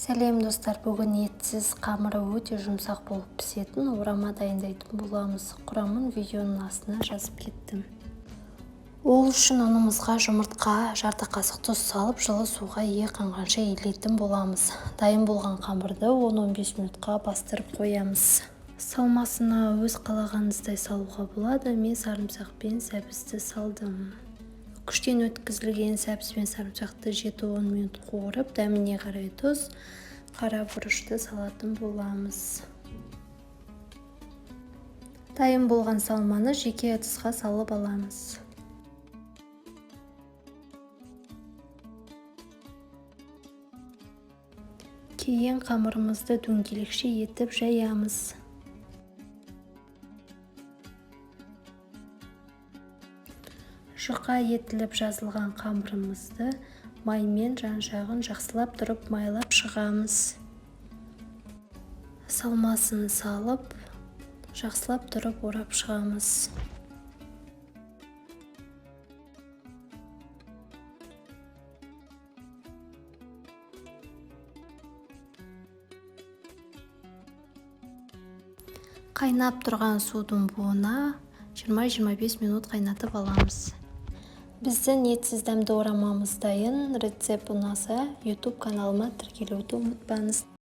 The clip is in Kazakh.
Сәлем, достар! Бүгін етсіз, қамыры өте жұмсақ болып пісетін орама дайындайтын боламыз. Құрамын видеоның астына жазып кеттім. Ол үшін ұнымызға жұмыртқа, жарты қасық тұз салып, жылы суға қанғанша илейтін боламыз. Дайын болған қамырды 10-15 минутқа бастырып қоямыз. Салмасына өз қалағаныңыздай салуға болады. Мен сарымсақ пен сәбізді салдым. Күштен өткізілген сәбіз бен сарымсақты 7-10 минут қуырып, дәміне қарай тұз, қара бұрышты салатын боламыз. Дайын болған салманы жеке ыдысқа салып аламыз. Кейін қамырымызды дөңгелекше етіп жаямыз. Жұқа етіліп жазылған қамырымызды маймен жан-жағын жақсылап тұрып майлап шығамыз. Салмасын салып, жақсылап тұрып орап шығамыз. Қайнап тұрған судың буына 20-25 минут қайнатып аламыз. Біздің етсіз дәмді орамамыз дайын. Рецепт ұнаса, YouTube каналыма тіркелуді ұмытпаңыз.